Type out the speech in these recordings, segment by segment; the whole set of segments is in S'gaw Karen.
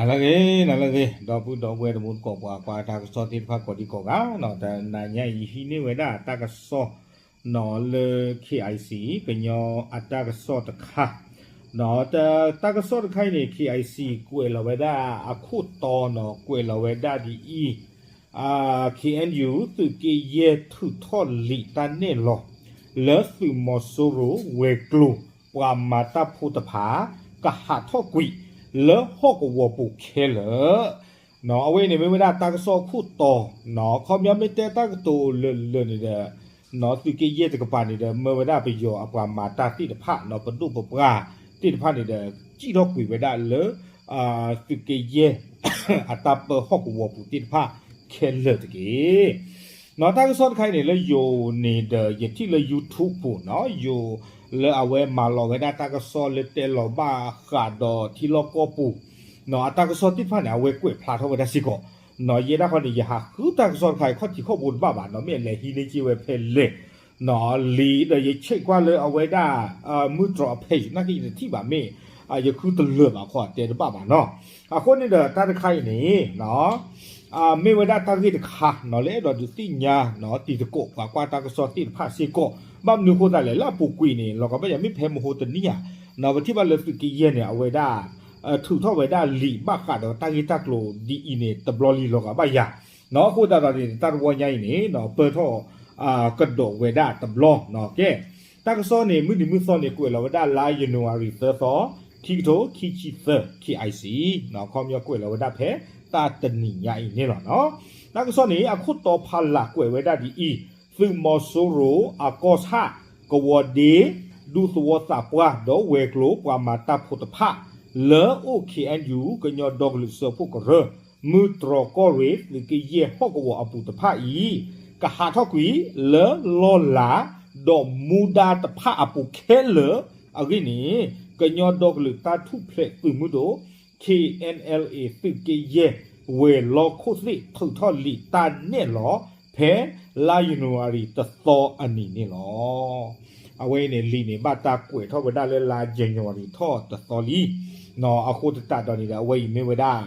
နလၢဂ့ၤ နလၢဂ့ၤ ဒီပုၢ်ဒီဝဲၢ်တံၤသကိး ပှၤကွၢ်တၢ်ကစီၣ်သ့ၣ်တဖၣ်ကိးဒံကိးဂၤနီၤ, တနၤညါအံၤ ယဟံးန့ၢ်ဝဲဒၣ်တၢ်ကစီၣ်နီၤလၢ KIC ကညီအတၢ်ကစီၣ်တခါ တၢ်ကစီၣ်တခါအံၤန့ၣ် KIC ကွဲးလီၤဝဲဒၣ်အခိၣ်တီနီၤ, ကွဲးလီၤဝဲဒၣ်ဒ်အံၤ KNU သုးက့ယဲၢ်ထုးထီၣ်လံာ်တၢ်နဲၣ်လီၤ လၢသုးမီၤစိရိၤဝဲၤကျိၤ ပှၤမၤတၢ်ဖိတဖၣ် ကဟးထီၣ်ကွံာ် လၢဟီၣ်ကဝီၤပူၤခဲလၢာ်. အဝဲအံၤန့ၣ်မ့ၢ်ဝဲဒၣ်တၢ်ကစီၣ်အခိၣ်တီနီၤ, ခီပညီမ့ၢ်တဲတၢ်ကတိၤလၢာ်လၢာ်န့ၣ်ဒီး သုးက့ယဲၢ်တကပၤန့ၣ်ဒီး မၢဝဲဒၣ်ပယီၤအပှၤမၤတၢ်သ့ၣ်တဖၣ်နီၤ, ပဒိၣ်ပပှၢ်သ့ၣ်တဖၣ်န့ၣ်ဒီး စံၣ်ထီၣ်ကွံာ်ဝဲဒၣ်လၢ သုးက့ယဲၢ် အတၢ်ပၢဟီၣ်ကဝီၤပူၤသ့ၣ်တဖၣ်ခဲလၢာ်တက့ၢ်. နီၤ တၢ်ကစီၣ်တခါအံၤန့ၣ် လၢယိၤန့ၣ်ဒီး ယထံၣ်လၢ YouTube ပူၤနီၤ, ယိၤလၢအဝဲမၤလီၤဝဲဒၣ်တၢ်ကစီၣ်လၢတဲလီၤဘၣ်ဃးဒီးထံလီၢ်ကီၢ်ပူၤ နီၤ အတၢ်ကစီၣ်သ့ၣ်တဖၣ်န့ၣ် အဝဲကွဲးဖျါထီၣ်ဝဲဒၣ်စ့ၢ်ကီး နီၤ, ယဲဒၣ်ဃီန့ၣ် ယဟးဃုတၢ်ကစီၣ်တခါအံၤ ခီၣ်ထံးခီၣ်ဘိတဘၣ်ဘၣ်နီၤ, မ့ၢ်အလဲၤဟံးန့ၢ်က့ၤဝဲဖဲလဲၣ် နီၤ လံာ်ဒီးယဆဲးကွၢ်လၢအဝဲဒၣ် မုၢ်တြီၤအ page နာ်က့ယတထံၣ်ဘၣ်မ့ၢ် ယဃုတလၢာ်ဘၣ်ခီ တဲတဘၣ်ဘၣ်နီၤ. အဃိန့ၣ်ဒီးတၢ်တခါအံၤန့ၣ် မ့ၢ်ဝဲဒၣ်တၢ်ဂ့ၢ်တခါနီၤ လၢအဲၣ်ဒိးဒုးသ့ၣ်ညါနီၤ တံၤသကိးပှၤကွၢ်တၢ်ကစီၣ်သ့ၣ်တဖၣ်စ့ၢ်ကီး, ဘၣ်မနုၤအဃိသတးလဲၣ် လၢအပူၤကွံာ်န့ၣ် လီၤကဘၣ်ယၤမ့ၢ်ဖဲမဟိတနံၣ်ဧါ နီၤ ပထံၣ်ဘၣ်လၢသုးက့ယဲၢ်န့ၣ် အဝဲဒၣ် ထုးထီၣ်ဝဲဒၣ်လံာ်ဘၣ်ဃးဒီးတၢ်ဂ့ၢ်တၢ်ကျိၤဒ်အံၤန့ၣ် တဘျီလံလီၤကဘၣ်ယၤ နီၤ အဃိသတးဒီးန့ၣ် တၢ်တဝီညါအံၤန့ၣ် ပၢၢ်ထီၣ် ကဒီးဝဲဒၣ်တဘျီနီၤ ကဲ တၢ်ကစီၣ်န့ၣ် မုၢ်နံၤမုၢ်သီန့ၣ် ကွဲးလီၤဝဲဒၣ်လါယနူၤအါရံၤသၢသီ ခံကထိခံဆံသၢ KIC နီၤ ခီပညီကွဲးလီၤဝဲဒၣ်ဖဲတၢ်တနံၤညါအံၤန့ၣ်လီၤနီၤ. တၢ်ကစီၣ်န့ၣ် အခိၣ်တီဖးလၢ်ကွဲးဝဲဒၣ်ဒ်အံၤ, သုးမီၤစိရိၤအကီၢ်ဆၣ် ကဝီၤဒ့ ဒူသဝီသးပှၢ် ဒီးဝဲၤကျိၤပှၤမၤတၢ်ဖိတဖၣ် လၢအိၣ် KNU ကညီဒီကလုာ်စၢဖှိၣ်ကရၢ မုၢ်တြီၤကီၢ်ရ့ၣ် သုးက့ယဲၢ်ဟီၣ်ကဝီၤအပူၤတဖၣ်အံၤ ကဟးထီၣ်ကွံာ်လၢလီၢ်လၤ ဒီးမူဒါတဖၣ်အပူၤခဲလၢာ်အဂ့ၢ်န့ၣ် ကညီဒီကလုာ်တၢ်ထူၣ်ဖျဲးသုးမုၢ်ဒိၣ် KNLA သုးက့ယဲၢ် ဝဲၤလီၢ်ခိၣ်သ့ၣ် ထုးထီၣ်လံာ်တၢ်နဲၣ်လီၤ ဖဲလါယနူၤအါရံၤတသီအနံၤန့ၣ်လီၤ. အဝဲအံၤန့ၣ် လံာ်န့ၣ် ဘၣ်တၢ်ကွဲးထီၣ်ဝဲဒၣ်လၢလါယနူၤအါရံၤထီၣ်တသီလံ နီၤ အဃိသတးဒီးန့ၣ်ဒီး အဝဲအံၤမ့ၢ်ဝဲဒၣ်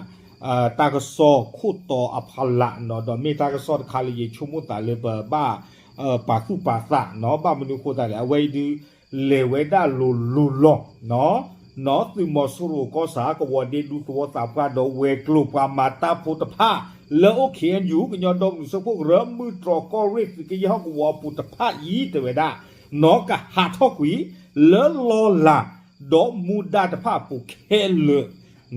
တၢ်ကစီၣ်ခိၣ်တီအဖီလာ်နီၤ ဒီးမ့ၢ်တၢ်ကစီၣ်တခါလၢယဆိကမိၣ်သးလၢပဘၣ် ပာ်သူၣ်ပာ်သးနီၤ ဘၣ်မနုၤအဃိသတးလဲၣ် အဝဲအံၤဒုး လဲၤဝဲဒၣ်လိၤလိၤလီၤ နီၤ သုးမီၤစိရိၤကီၢ်ဆၣ် ကဝီၤဒ့ဒူသဝီသးပှၢ် ဒီးဝဲၤကျိၤပှၤမၤတၢ်ဖိတဖၣ် လၢအိၣ် KNU ကညီဒီကလုာ်စၢဖှိၣ်ကရၢ မုၢ်တြီၤကီၢ်ရ့ၣ် သုးက့ယဲၢ်ဟီၣ်ကဝီၤအပူၤတဖၣ်အံၤ တဲဝဲဒၣ် နီၤ ကဟးထီၣ်ကွံာ် လၢလီၢ်လၤ ဒီးမူဒါတဖၣ်အပူၤခဲလၢာ်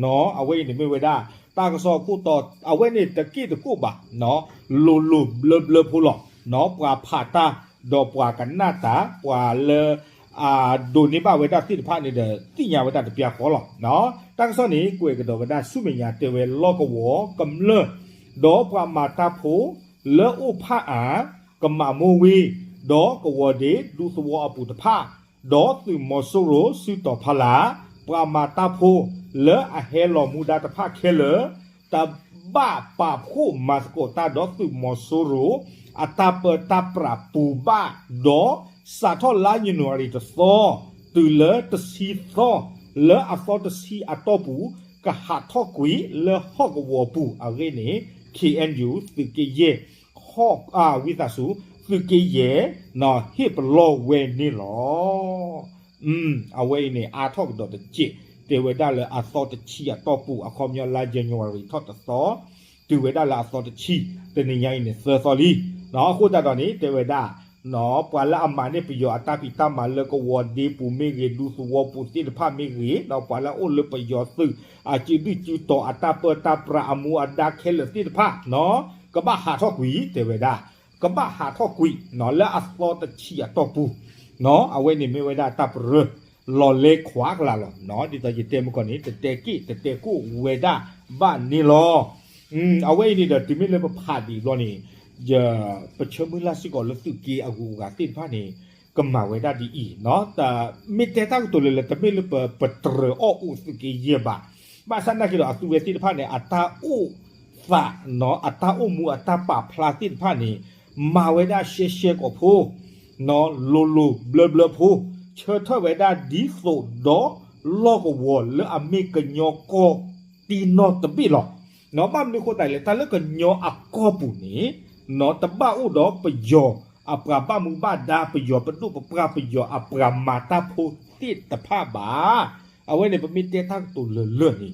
နီၤ အဝဲအံၤန့ၣ်မ့ၢ်ဝဲဒၣ် တၢ်ကစီၣ်အခိၣ်တီ အဝဲန့ၣ်တက့ၢ်တကိးဘၣ် နီၤ လိၤလိၤဘျၢဘျၢဖိလီၤ နီၤ ပှၤဖးတၢ် ဒီးပှၤကနၣ်တၢ် ပှၤလၢ ဒိးန့ၢ်ဘၣ်ဝဲဒၣ်သ့ၣ်တဖၣ်န့ၣ်ဒီး သ့ၣ်ညါဝဲဒၣ်တပျၢ်ဃီလီၤ နီၤ တၢ်ကစီၣ်န့ၣ် ကွဲးကဒီးဝဲဒၣ်ဆူမဲာ်ညါတဲဝဲလီၢ်ကဝီၤကမျၢၢ် ဒီးပှၤမၤတၢ်ဖိ လၢအိၣ်ဖးအါ ကမၤမိၢ်ဝ့ၢ် ဒီးကဝီၤဒ့ဒူသဝီအပူၤတဖၣ် ဒီးသုးမီၤစိရိၤစုတီၤဖီလာ် ပှၤမၤတၢ်ဖိ လၢအဟဲလီၤမူဒါတဖၣ်ခဲလၢာ် တဘၣ်ပာ်ဖှိၣ်မၤသကိးတၢ်ဒီးသုးမီၤစိရိၤ အတၢ်ပၢတၢ်ပြးပူၤဘၣ် ဒီးစးထီၣ်လါယနူၤအါရံၤတသီ တုၤလၢတဆံသီ လၢအသီတဆံအတီၢ်ပူၤ ကဟးထီၣ်ကွံာ်လၢဟီၣ်ကဝီၤပူၤအဂ့ၢ်န့ၣ် KNU သုးက့ယဲၢ် ဝံသးစူၤ သုးက့ယဲၢ် ဟ့ၣ်ပလီၢ်ဝဲန့ၣ်လီၤ. အဝဲအံၤန့ၣ် အါထီၣ်ကဒီးတစဲး တဲဝဲဒၣ်လၢအသီတဆံအတီၢ်ပူၤ အခီပညီလါယနူၤအါရံၤထီၣ်တသီ တုၤဝဲဒၣ်လၢအသီတဆံ တနံၤညါအံၤန့ၣ် သၢသီလံ အဃိသတးဒီးန့ၣ် တဲဝဲဒၣ် ပှၤလၢအမၤန့ၢ်ပယီၤအတၢ်ဖံးတၢ်မၤလၢကဝီၤဒ့ပူၤမ့ၢ်ဂ့ၤ ဒူသဝီပူၤသ့ၣ်တဖၣ်မ့ၢ်ဂ့ၤ ဒီးပှၤလၢအအိၣ်လၢပယီၤသုး အစုဒုၣ်စုတီၤအတၢ်ပၢတၢ်ပြးအမူအဒါခဲလၢာ်သ့ၣ်တဖၣ် ကဘၣ်ဟးထီၣ်ကွံာ် တဲဝဲဒၣ် ကဘၣ်ဟးထီၣ်ကွံာ် လၢအသီတဆံအတီၢ်ပူၤ အဝဲန့ၣ်မ့ၢ်ဝဲဒၣ်တၢ်ပရၢ လီၤလဲခွးကလာ်လီၤ ဒ်သိးယတဲမုၢ်ကီၢ်န့ၣ် တတဲက့ၣ် တတဲကိၣ်ဝဲဒၣ်ဘၣ်န့ၣ်လီၤ. အဝဲအံၤန့ၣ်ဒီး တုၤမ့ၢ်လၢပဖးဒံးဘျီန့ၣ် ယပဆၢမုၢ်လၢ်စ့ၢ်ကီးလၢသုးက့အဂုၤအဂၤသ့ၣ်တဖၣ်န့ၣ် ကမၤဝဲဒၣ်ဒ်အံၤ မ့ၢ်တဲတၢ်ကတိၤလၢလၢ တမ့ၢ်လၢပပတြၢၤအီၣ်အိၣ်သုးက့ယဲၢ်ဘၣ်. ဘၣ်ဆၣ်နာ်က့ဒီး အသုဝဲသ့ၣ်တဖၣ်န့ၣ် အတၢ်အိၣ်သး အတၢ်အိၣ်မူအတၢ်ပာ်ဖျါသ့ၣ်တဖၣ်န့ၣ် မၤဝဲဒၣ်ရှဲရှဲကိာ်ဖိ လိၤလိၤဘျၢဘျၢဖိ ဆၢထၢၣ်ဝဲဒၣ်ဒ်သိးဒီး လီၢ်ကဝီၤလၢအမ့ၢ်ကညီကီၢ် တံၢ်နီၣ်တဘ့ၣ်လီၤ. ဘၣ်မနုၤအဃိသတးလဲၣ်, တၢ်လၢကညီအကီၢ်ပူၤန့ၣ် တဘၣ်အိၣ်ဒီးပယီၤအပှၤဘၣ်မူဘၣ်ဒါ, ပယီၤပဒိၣ်ပပှၢ်, ပယီၤအပှၤမၤတၢ်ဖိသ့ၣ်တဖၣ်ဘၣ်. အဝဲန့ၣ် ပမ့ၢ်တဲတၢ်ကတိၤလၢာ်လၢာ်န့ၣ်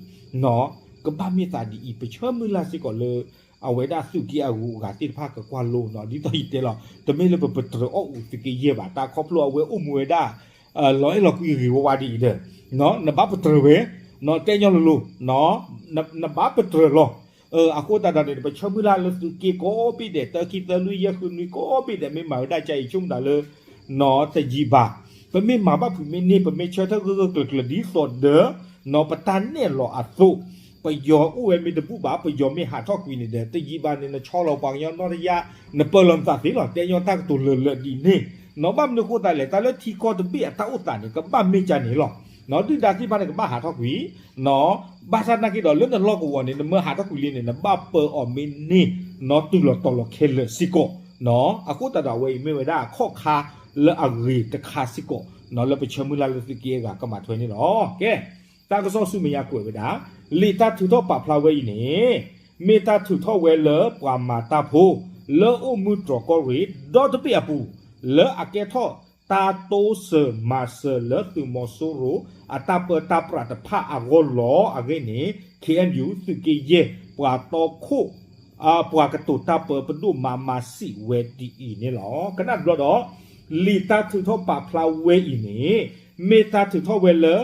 ကဘၣ်မ့ၢ်သးဒ်အံၤ, ပဆၢမုၢ်လၢ်စ့ၢ်ကီးလၢ အဝဲဒၣ်သုးက့အဂုၤအဂၤသ့ၣ်တဖၣ်ကကွၢ်လိ, ဒ်သိးယတဲလီၤ, တမ့ၢ်လၢပပတြၢၤအီၣ်အူးသုးက့ယဲၢ်ဘၣ်, တၢ်ခီဖျိအဝဲအိၣ်မူဝဲဒၣ် လီၤအဲၣ်လီၤကွံဂ့ၤဝါဝါဒ်အံၤဒီး နဘၣ်ပတြၢၤဝဲ, တဲညီလိၤလိၤ, နဘၣ်ပတြၢၤလီၤ. အဃိသတးဒီးန့ၣ် ပဆၢမုၢ်လၢ်လၢသုးက့ကိးဘ့ၣ်ဒဲး, တၢ ခံ သၢ လွံၢ် ယဲၢ် ဃု နွံ ကိးဘ့ၣ်ဒဲး မ့ၢ်မၤဝဲဒၣ်ကါအံၤ ဆိကမိၣ်တၢ်လၢ တယံာ်ဘၣ်. ပမ့ၢ်မၤဘၣ်ဖုးမ့ၢ်န့ၢ်, ပမ့ၢ်ဆၢထၢၣ်ဂၢၢ်ဂၢၢ်ကျၢၤကျၢၤ ဒ်သိးဒီး ပတၢ်နဲၣ်လီၤအသိး, ပယီၤအိၣ်ဝဲမ့ၢ်တဘူၣ်ဘၣ်, ပယီၤမ့ၢ်ဟးထီၣ်ကွံာ်န့ၣ်ဒီး တယံာ်ဘၣ်န့ၣ် နဆီလီၤပှၤကညီနီၢ်တယၢ်, နပၢလီၤနသးသ့လီၤ. တဲညီတၢ်ကတိၤလၢာ်လၢာ်ဒ်န့ၣ်, ဘၣ်မနုၤအဃိသတးလဲၣ်, တၢ်လၢထံကီၢ်တဘ့ၣ်အတၢ်အိၣ်သးန့ၣ် ကဘၣ်မ့ၢ်ကါန့ၣ်လီၤ. ဒုၣ်ဒါသ့ၣ်တဖၣ်န့ၣ် ကဘၣ်ဟးထီၣ်ကွံာ် ဘၣ်ဆၣ်သနာ်က့ဒီး လၢနလီၢ်ကဝီၤန့ၣ် နမ့ၢ်ဟးထီၣ်ကွံာ်လံန့ၣ် နဘၣ်ပၢအီၤမ့ၢ်န့ၢ် တုၤလီၤတီၤလီၤခဲလၢာ်စ့ၢ်ကီး. အဃိသတးဒီး အဝဲအံၤမ့ၢ်ဝဲဒၣ်ခီၣ်ခါလၢအဂ့ၤတခါစ့ၢ်ကီး လၢပဆၢမုၢ်လၢ်လၢသုးက့အဂၤကမၤထွဲန့ၣ်လီၤ. ကဲ, တၢ်ကစီၣ်ဆူမဲာ်ညါကွဲးဝဲဒၣ်, လံာ်တၢ်ထုးထီၣ်ပာ်ဖျါဝဲအံၤန့ၣ် မ့ၢ်တၢ်ထုးထီၣ်ဝဲလၢပှၤမၤတၢ်ဖိ လၢအိၣ်မုၢ်တြီၢ်ကီၢ်ရ့ၣ်ဒီတဘ့ၣ်အပူၤ လၢအကဲထီၣ်တၢ်တိစၢၤမၤစၢၤလၢသုးမီၤစိရိၤအတၢ်ပၢတၢ်ပြးတဖၣ်အဂီၢ်လီၤ. အဂ့ၢ်န့ၣ် ခ့ၣ်အဲၣ်ယူၣ် သုးက့ယဲၢ် ပှၤတီခိၣ် ပှၤကတိၤတၢ်ပၢပဒိၣ်မၤမၤစံးဝဲဒ်အံၤန့ၣ်လီၤ. ကနၣ်တဘျီဒီး လံာ်တၢ်ထုးထီၣ်ပာ်ဖျါဝဲအံၤန့ၣ် မ့ၢ်တၢ်ထုးထီၣ်ဝဲလၢ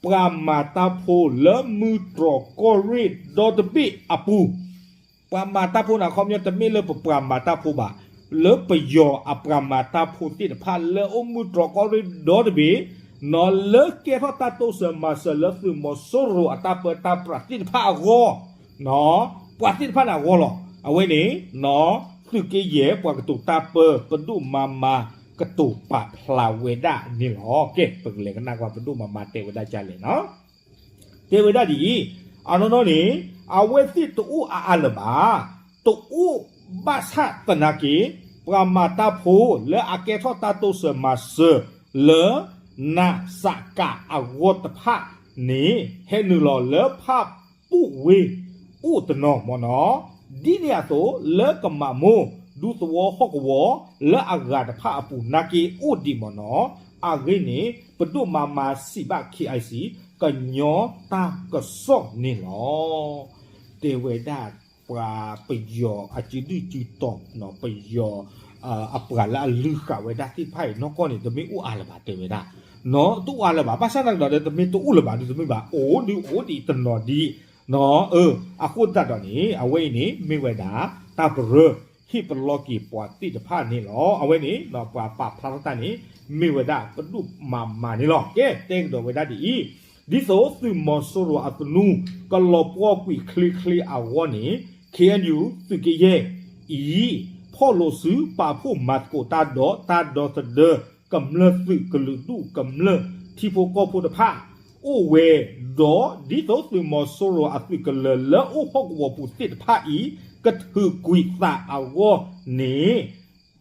ပှၤမၤတၢ်ဖိလၢမုၢ်တြီၢ်ကီၢ်ရ့ၣ်ဒီတဘ့ၣ်အပူၤ ပှၤမၤတၢ်ဖိန့ၣ် အခီပညီတမ့ၢ်လၢပပှၤမၤတၢ်ဖိဘၣ်, လၢပယီၤအပှၤမၤတၢ်ဖိသ့ၣ်တဖၣ်လၢအိၣ်မုၢ်တြီၢ်ကီၢ်ရ့ၣ်ဒီတဘ့ၣ် လၢကဲထီၣ်တၢ်တိစၢၤမၤစၢၤလၢသုးမီၤစိရိၤအတၢ်ပၢတၢ်ပြးသ့ၣ်တဖၣ်အဂီၢ် ပှၤသ့ၣ်တဖၣ်န့ၣ်အဂီၢ်လီၤ. အဝဲန့ၣ် သုးက့ယဲၢ် ပှၤကတိၤတၢ်ပၢ ပဒိၣ်မၤမၤ ကတိၤပာ်ဖျါဝဲဒၣ်န့ၣ်လီၤ. ကဲ ပကလဲၤကနၣ်ကွၢ်ပဒိၣ်မၤမၤတဲဝဲဒၣ်ဒ်လဲၣ်နီၤ. တဲဝဲဒၣ်ဒ်အံၤ, အနီၢ်နီၢ်န့ၣ် အဝဲသ့ၣ်တအိၣ်အါအါလၢၤဘၣ်, တအိၣ်ဘၣ်ဆၣ်သနာ်က့ ပှၤမၤတၢ်ဖိလၢအကဲထီၣ်တၢ်တိစၢၤမၤစၢၤလၢ နစက အဂီၢ်တဖၣ်န့ၣ် ဟဲနုာ်လီၤလၢဖၣ်ပူၣ်ဝ့ၢ်အိၣ်တနီၤမ့ၢ်နီၤ, ဒ်န့ၣ်အသိး လၢကမးမိၢ်ဒူသဝီဟီၣ်ကဝီၤ လၢအဂၤတဖၣ်အပူၤနာ်က့အိၣ်ဒံးမ့ၢ်နီၤ, အဂ့ၢ်န့ၣ် ပဒိၣ်မၤမၤစံးဘၣ် KIC ကညီတၢ်ကစီၣ်န့ၣ်လီၤ. တဲဝဲဒၣ် ပှၤပယီၤအစုဒုၣ်စုတီၤ ပယီၤ အပှၤလၢအလုၢ်ဃာ်ဝဲဒၣ်သ့ၣ်တဖၣ်အံၤ နီၢ်ကီၢ်န့ၣ် တမ့ၢ်အိၣ်အါလၢၤဘၣ် တဲဝဲဒၣ်, တအိၣ်အါလၢၤဘၣ်. ဘၣ်ဆၣ်သနာ်က့ဒီး တမ့ၢ်တအိၣ်လၢၤဘၣ် ဒုးတမ့ၢ်ဘၣ်, အိၣ်ဒုးအိၣ်ဒံးတနီၤဒံး, အဃိသတးဒီးန့ၣ် အဝဲအံၤန့ၣ် မ့ၢ်ဝဲဒၣ် တၢ်ပရၢ ဟ့ၣ်ပလီၢ်က့ၤပှၤသ့ၣ်တဖၣ်န့ၣ်လီၤ. အဝဲန့ၣ် ပှၤပာ်ဖျါထီၣ်တၢ်န့ၣ် မ့ၢ်ဝဲဒၣ်ပဒိၣ်မၤမၤန့ၣ်လီၤ. ကဲ တဲကဒီးဝဲဒၣ်ဒ်အံၤ, ဒ်သိးသုးမီၤစိရိၤအသနူ ကလီၤပှီၢ်ကွံာ်ချ့ချ့အဂီၢ်န့ၣ် KNU သုးက့ယဲၢ်အံၤ ဖီၣ်လိာ်စုပာ်ဖှိၣ်မၤသကိးတၢ်ဒီး တၢ်ဒီသဒၢကမျၢၢ်သုးကလုာ်ဒူၣ်ကမျၢၢ်ထံဖိကီၢ်ဖိတဖၣ် အိၣ်ဝဲ, ဒီးဒ်သိးသုးမီၤစိရိၤအသုးကလၢၤလၢအိၣ်ဟီၣ်ကဝီၤပူၤသ့ၣ်တဖၣ်အံၤ ကထုးကွံာ်သးအဂီၢ်န့ၣ်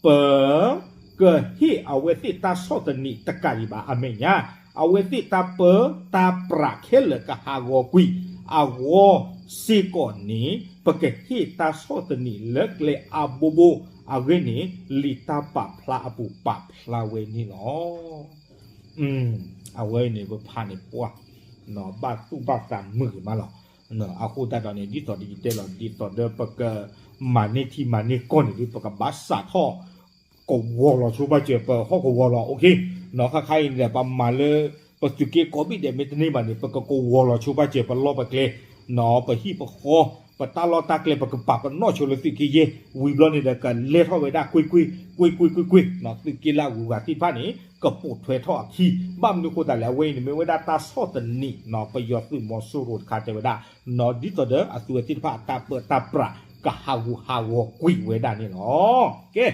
ပကဟ့ၣ်အဝဲသ့ၣ်တၢ်ဆီၣ်သနံးတကးဒံးဘၣ် အမဲာ်ညါ, အဝဲသ့ၣ်တၢ်ပၢတၢ်ပြးခဲလၢာ်ကဟးဂီၤကွံာ်အဂီၢ်စ့ၢ်ကီးန့ၣ် ပကဟ့ၣ်တၢ်ဆီၣ်သနံးလၢကျဲအါဘိဘိ အဂ့ၢ်န့ၣ် လံာ်တၢ်ပာ်ဖျါအပူၤပာ်ဖျါဝဲန့ၣ်လီၤ. အဝဲန့ၣ်ပဖးန့ၣ်ပှၢ် ဘၣ်သူၣ်ဘၣ်သးမုာ်ဂ့ၤမးလီၤ. အဃိသတးဒီးန့ၣ် ဒ်သိးဒ်ယတဲလီၤ ဒ်သိးဒီးပကမၤန့ၢ်ထံမၤန့ၢ်ကီၢ်န့ၣ်ဒီး ပကဘၣ်စးထီၣ်ကဝီၤလီၤဆိဘၣ်စၢၤပဟီၣ်ကဝီၤလီၤ. ခဲခါအံၤန့ၣ်ဒီး ပမၤလၢ ပသုးက့ကိးဘ့ၣ်ဒဲးမ့ၢ်တန့ၢ်ဘၣ်န့ၣ် ပကကဝီၤလီၤဆိဘၣ်စၢၤပလီၢ်ပကျဲ ပဟံၣ်ပဃီ ပတၢ်လီၢ်တၢ်ကျဲ ပကပာ်ပနီၣ်ဆိလၢသုးက့ယဲၢ် ဝံၤဘျီန့ၣ်ဒီး ကလဲၤထီၣ်ဝဲဒၣ်ကွ့ၢ်ကွ့ၢ် ကွ့ၢ်ကွ့ၢ်ကွ့ၢ်ကွ့ၢ် သုးက့လၢအဂုၤအဂၤသ့ၣ်တဖၣ်န့ၣ် ကပိာ်ထွဲထီၣ်အခံ ဘၣ်မနုၤအဃိသတးလဲၣ် အဝဲအံၤန့ၣ်မ့ၢ်ဝဲဒၣ်တၢ်ဆီၣ်သနံး ပယီၤသုးမီၤစိရိၤတခါတဲဝဲဒၣ် ဒ်သိးဒီးအသုဝဲသ့ၣ်တဖၣ်အတၢ်ပၢတၢ်ပြး ကဟးဂူာ်ဟးဂီၤကွံာ်ဝဲဒၣ်န့ၣ်လီၤ. ကဲ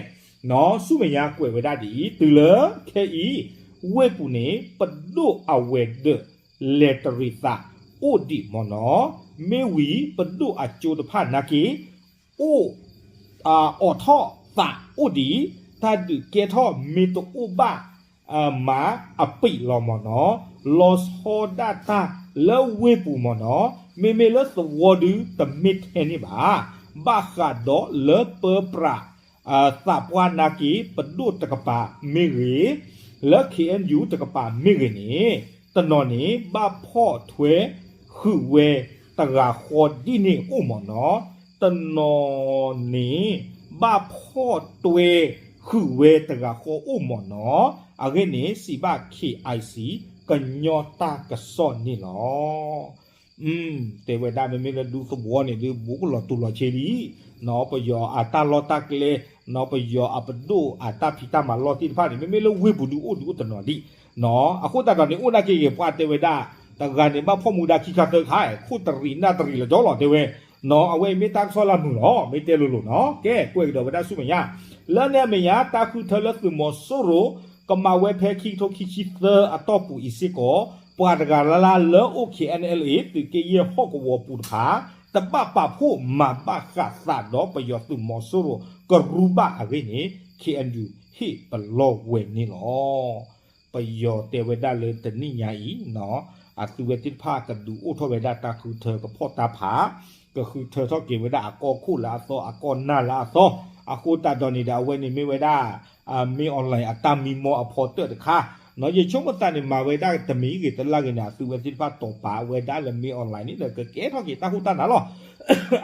ဆူမဲာ်ညါကွဲးဝဲဒၣ်ဒ်အံၤ တုၤလၢခဲအံၤ ဝ့ၢ်ပူၤန့ၣ် ပဒိၣ်အဝဲၤဒၢး လဲၤတရံးသး အိၣ်ဒံးမ့ၢ်နီၤ, မ့ၢ်ဝံၤပဒိၣ်အကၠိတဖၣ်နာ်က့ အိၣ် အိးထီၣ်သးအိၣ်ဒံး, တၢ်ဒုးကဲထီၣ်မ့ၢ်တအိၣ်ဘၣ် မၤအပံာ်လီၤမ့ၢ်နီၤ, လီၤဆီဒၣ်တၢ်လၢဝ့ၢ်ပူၤမ့ၢ်နီၤ, မ့မ့ၢ်လၢသဝီဒုတမ့ၢ်ထဲန့ၣ်ဘၣ်, ဘၣ်ဃးဒီးလၢပၢပြး သးပှၢ်နာ်က့ ပဒိၣ်တကပၤမ့ၢ်ဂ့ၤ, လၢ K N U တကပၤမ့ၢ်ဂ့ၤန့ၣ်, တနီၤန့ၣ် ဘၣ်ဖီၣ်ထွဲဃုာ်ဝဲတဂၤဃီဒ်န့ၣ်အိၣ်မ့ၢ်နီၤ, တနီၤန့ၣ် ဘၣ်ဖီၣ်တွဲဃုာ်ဝဲတဂၤဃီအိၣ်မ့ၢ်နီၤ, အဂ့ၢ်န့ၣ် စံးဘၣ် K I C ကညီတၢ်ကစီၣ်န့ၣ်လီၤ. တဲဝဲဒၣ်မ့မ့ၢ်လၢဒူသဝီန့ၣ်ဒုး ဘူးကလီၤတူာ်လီၤဆ့လံ, နီၢ်ပယီၤအတၢ်လီၢ်တၢ်ကျဲ, နီၢ်ပယီၤအပဒိၣ်အတၢ်ဖံးတၢ်မၤလီၢ်သ့ၣ်တဖၣ်န့ၣ် မ့မ့ၢ်လၢဝ့ၢ်ပူၤဒုးအိၣ်ဒုးအိၣ်တနီၤဒံး, အဃိသတးဒီးန့ၣ် အိၣ်နာ်က့ဂ့ၤ ပှၤတဲဝဲဒၣ်, တဂၤန့ၣ် ဘၣ်ဖီၣ်မူဒါခံခါသၢခါ, ခိၣ်တရံးနၢ်တရံးလီၤကၠီလီၤ တဲဝဲ, နီၢ်အဝဲအံၤမ့ၢ်တၢ်ကစီၣ်လၢမုာ်လီၤ မ့ၢ်တဲလိၤလိၤနီၢ်, ကဲ ကွဲးကဒီးဝဲဒၣ်ဆူမဲာ်ညါ, လၢန့ၣ်အမဲာ်ညါ တၢ်ဃုထၢလၢသုးမီၤစိရိၤ ကမၤဝဲဖဲခံကထိခံဆံသၢအတီၢ်ပူၤအံၤစ့ၢ်ကီး, ပှၤတဂၤလၢ်လၢ်လၢအိၣ် K N L A သုးက့ယဲၢ်ဟီၣ်ကဝီၤပူၤတဖၣ် တဘၣ်ပာ်ဖှိၣ်မၤဘၣ်ဃးသးဒီးပယီၤသုးမီၤစိရိၤကရူၢ်ဘၣ်အဂ့ၢ်န့ၣ် K N U ဟ့ၣ်ပလီၢ်ဝဲန့ၣ်လီၤ. ပယီၤတဲဝဲဒၣ်လၢတနံၣ်ညါအံၤ, အသုဝဲသ့ၣ်တဖၣ်ကဒုးအိၣ်ထီၣ်ဝဲဒၣ်တၢ်ဃုထၢကဖီၣ်တၢ်ဖး, ကဃုထၢထီၣ်က့ၤဝဲဒၣ်အကီၢ်ခိၣ်လၢအသီ အကီၢ်နၢ်လၢအသီ, အဃိသတးဒီးန့ၣ်ဒီး အဝဲန့ၣ်မ့ၢ်ဝဲဒၣ် မင်းအောင်လှိုင် အတၢ်မံမီၢ်အဖီတၢၣ်တခါ, နီၢ် ယဆိကမိၣ်သးန့ၣ် မၤဝဲဒၣ်တမံၤဂ့ၤတလၢ်ဂ့ၤန့ၣ် အသုဝဲသ့ၣ်တဖၣ်တီၤပာ်ဝဲဒၣ်လၢ မင်းအောင်လှိုင် န့ၣ်ဒီး ကကဲထီၣ်က့ၤတၢ်ဟူးတၢ်နၢ်လီၤ.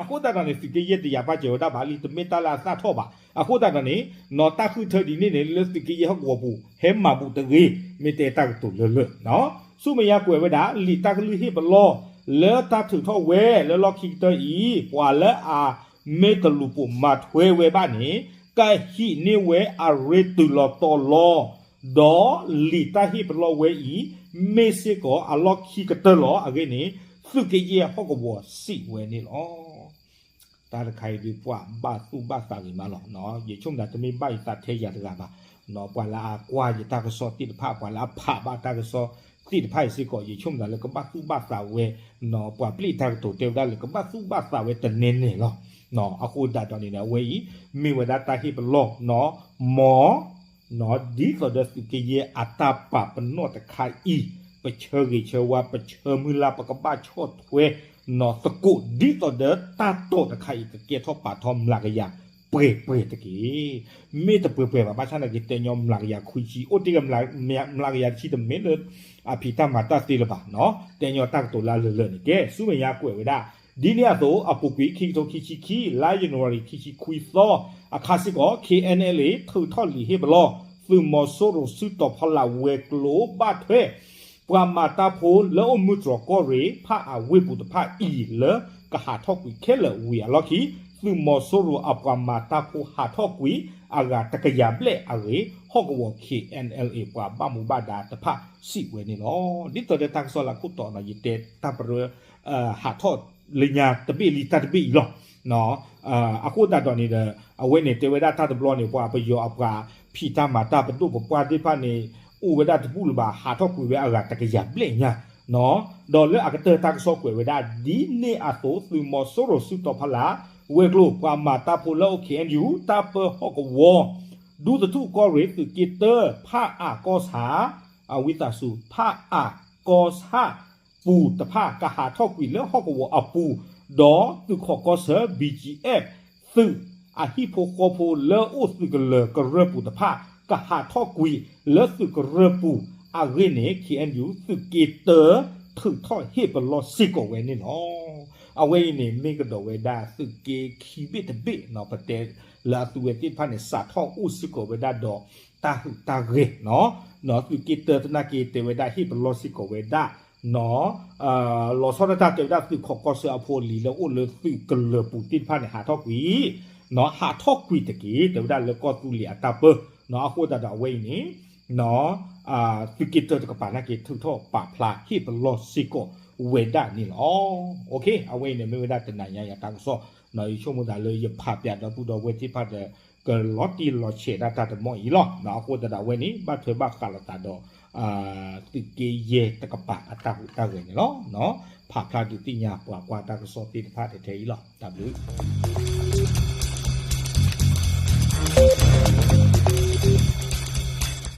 အဃိသတးဒီးန့ၣ် သုးက့ယဲၢ်တယာ်ပာ်စၢၤဝဲဒၣ်ဘၣ်လံ တမ့ၢ်တၢ်လၢအသၣ်ထီၣ်ဘၣ်. အဃိသတးဒီးန့ၣ် နီၢ် တၢ်ဃုထၢဒ်န့ၣ်န့ၣ် လၢသုးက့ယဲၢ်ဟီၣ်ကဝီၤပူၤ ဟဲမၤဘူးတဂ့ၤ မ့ၢ်တဲတၢ်ကတိၤလၢလၢာ် ဆူမဲာ်ညါကွဲးဝဲဒၣ် လံာ်တၢ်ကလုၢ်ဟ့ၣ်ပလီၢ် လၢတၢ်ထုးထီၣ်ဝဲလၢလီၢ်ခံကတၢၢ်အံၤ ပှၤလၢအမ့ၢ်တလူၤပိာ်မၤထွဲဝဲဘၣ်န့ၣ် ကဟံးန့ၢ်ဝဲအရ့တုၤလီၤတီၤလီၤ, ဒီးလံာ်တၢ်ဟ့ၣ်ပလီၢ်ဝဲအံၤ မ့ၢ်စ့ၢ်ကီးအလီၢ်ခံကတၢၢ်လီၤ. အဂ့ၢ်န့ၣ် သုးက့ယဲၢ်ဟီၣ်ကဝီၤစံးဝဲန့ၣ်လီၤ. တၢ်တခါအံၤဒုး ပှၤဘၣ်သူၣ်ဘၣ်သးဂ့ၤမးလီၤ. ယဆိကမိၣ်တမ့ၢ်ဘၣ်ယသးထဲယၤတဂၤဘၣ်. ပှၤလၢအကွၢ်ယတၢ်ကစီၣ်သ့ၣ်တဖၣ် ပှၤလၢအဖးဘၣ်တၢ်ကစီၣ်သ့ၣ်တဖၣ်အံၤစ့ၢ်ကီး ယဆိကမိၣ်သးလၢကဘၣ်သူၣ်ဘၣ်သးဝဲ, ပှၤပျဲၢ်တၢ်ကတိၤတဲဝဲဒၣ်လၢကဘၣ်သူၣ်ဘၣ်သးဝဲတနဲနဲလီၤ. အဃိသတးဒီးန့ၣ်ဒီး အဝဲအံၤ မ့ၢ်ဝဲဒၣ်တၢ်ဟ့ၣ်ပလီၢ် မ် ဒ်သိးဒီးသုးက့ယဲၢ်အတၢ်ပာ်ပနီၣ်တခါအံၤ ပဆၢဂ့ၤဆၢဝါ ပဆၢမုၢ်လၢ် ပကဘၣ်ဆီၣ်ထွဲ နီၢ် သကိး ဒ်သိးဒီးတၢ်တိာ်တခါအံၤ ကကဲထီၣ်ပာ်ထီၣ်မျးကယၤပှဲၤပှဲၤတက့ၢ်. မ့ၢ်တပှဲၤပှဲၤဘၣ် ဘၣ်ဆၣ်သနာ်က့ တဲညီမျးကယၤခွံဆံ အိၣ်တ့ၢ်က မျးကယၤတဆံ တမ့ၢ်လၢ အဖံးတၢ်မၤတၢ်သ့လၢၤဘၣ်. တဲညီတၢ်ကတိၤလၢအလၢာ်လၢာ်န့ၣ် ကဲ ဆူမဲာ်ညါကွဲးဝဲဒၣ် ဒ်န့ၣ်အသိး အပူၤကွံာ် ခံကထိခံဆံခံ လါယနူၤအါရံၤ ခံဆံခွံသီ အခါစ့ၢ်ကီး K N L A ထုးထီၣ်လံာ်ဟ့ၣ်ပလီၢ် သုးမီၤစိရိၤစုတီၤဖီလာ်ဝဲၤကျိၤဘၣ်ထွဲ ပှၤမၤတၢ်ဖိလၢအိၣ်မုၢ်တြီၤကီၢ်ရ့ၣ် ဖးအါဝ့ၢ်ပူၤတဖၣ်အံၤလၢကဟးထီၣ်ကွံာ်ခဲလၢာ်ဝံၤအလီၢ်ခံ သုးမီၤစိရိၤအပှၤမၤတၢ်ဖိဟးထီၣ်ကွံာ်အဂၤတကယၤဘျဲၣ်အဂ့ၢ် ဟီၣ်ကဝီၤ K N L A ပှၤဘၣ်မူဘၣ်ဒါတဖၣ်စံးဝဲန့ၣ်လီၤ. ဒ်သိးဒီးတၢ်ကစီၣ်လၢခိၣ်တီနီၤ ယတဲတၢ်ပရၢ ဟးထီၣ်လၢညါတဘ့ၣ်လံတၢ်တဘ့ၣ်အံၤလီၤ. အဃိသတးဒီးန့ၣ်ဒီး အဝဲန့ၣ်တဲဝဲဒၣ်တၢ်တဘျီန့ၣ် ပှၤပယီၤအပှၤဖံးတၢ်မၤတၢ်ပဒိၣ်ပပှၢ်သ့ၣ်တဖၣ်န့ၣ် အိၣ်ဝဲဒၣ်တဘူၣ်လၢၤဘၣ် ဟးထီၣ်ကွံာ်ဝဲအဂၤတကယၤဘျဲၣ်ညါ ဒီးလၢအကတၢၢ်တၢ်ကစီၣ်ကွဲးဝဲဒၣ် ဒ်န့ၣ်အသိး သုးမီၤစိရိၤစုတီၤဖီလာ် ဝဲၤကျိၤ ပှၤမၤတၢ်ဖိလၢအိၣ် K N U တၢ်ပၢဟီၣ်ကဝီၤ ဒူသထူၣ်ကီၢ်ရ့ၣ် သုးက့တၢ ဖးအါကီၢ်ဆၣ် အဝံသးစူၤ ဖးအါကီၢ်ဆၣ် ပူၤတဖၣ် ကဟးထီၣ်ကွံာ်လၢဟီၣ်ကဝီၤအပူၤ ဒီးသုးခိးကီၢ်ဆၢ B G F သုးအဟံၣ်ဖိဃီဖိလၢအိၣ်သုးကလၢၤကရၢၢ်ပူၤတဖၣ် ကဟးထီၣ်ကွံာ်လၢသုးကရၢၢ်ပူၤအဂ့ၢ်န့ၣ် K N U သုးက့တၢ ထုးထီၣ်ဟ့ၣ်ပလီၢ်စ့ၢ်ကီးဝဲန့ၣ်လီၤ. အဝဲအံၤန့ၣ် မ့ၢ်ကဒီးဝဲဒၣ်သုးက့ခံဘ့ၣ်တဘ့ၣ် ပတဲလၢအသုဝဲသ့ၣ်တဖၣ်န့ၣ် စးထီၣ်အိၣ်စ့ၢ်ကီးဝဲဒၣ်ဒီးတၢ်ဟူးတၢ်ဂဲၤ သုးက့တၢသနာ်က့ တဲဝဲဒၣ်ဟ့ၣ်ပလီၢ်စ့ၢ်ကီးဝဲဒၣ် လီၤဆီဒၣ်တၢ်တဲဝဲဒၣ်သုးခိးကီၢ်ဆၢအဖိအလံၤလၢအိၣ်လၢသုးကလၢၤပူၤသ့ၣ်တဖၣ်န့ၣ် ဟးထီၣ်ကွံာ်, ဟးထီၣ်ကွံာ်တက့ၢ် တဲဝဲဒၣ်လၢကီၢ်သူလ့ၤအတၢ်ပၢ, အဃိသတးဒီးအဝဲအံၤန့ၣ် သုးက့တၢတကပၤနာ်က့ ထုးထီၣ်ပာ်ဖျါဟ့ၣ်ပလီၢ်စ့ၢ်ကီးဝဲဒၣ်န့ၣ်လီၤ. အဝဲအံၤန့ၣ်မ့ၢ်ဝဲဒၣ်တနၤညါအံၤအတၢ်ကစီၣ်, ယဆိကမိၣ်သးလၢယဖးပၠးဒီပုၢ်ဒီဝဲၢ်သ့ၣ်တဖၣ်ဒီး ကလီၤတံၢ်လီၤဆဲးဒၣ်တၢ်တမီၢ်အံၤလီၤ. အဃိသတးဒီးအဝဲန့ၣ် ဘၣ်ထွဲဘၣ်ဃးလိာ်သးဒီး သုးက့ယဲၢ်တကပၤအတၢ်ဟူးတၢ်ဂဲၤန့ၣ်လီၤ. ဖးဖျါဒုးသ့ၣ်ညါပှၤကွၢ်တၢ်ကစီၣ်သ့ၣ်တဖၣ်ထဲထဲအံၤလီၤ. တၢ်ဘျုး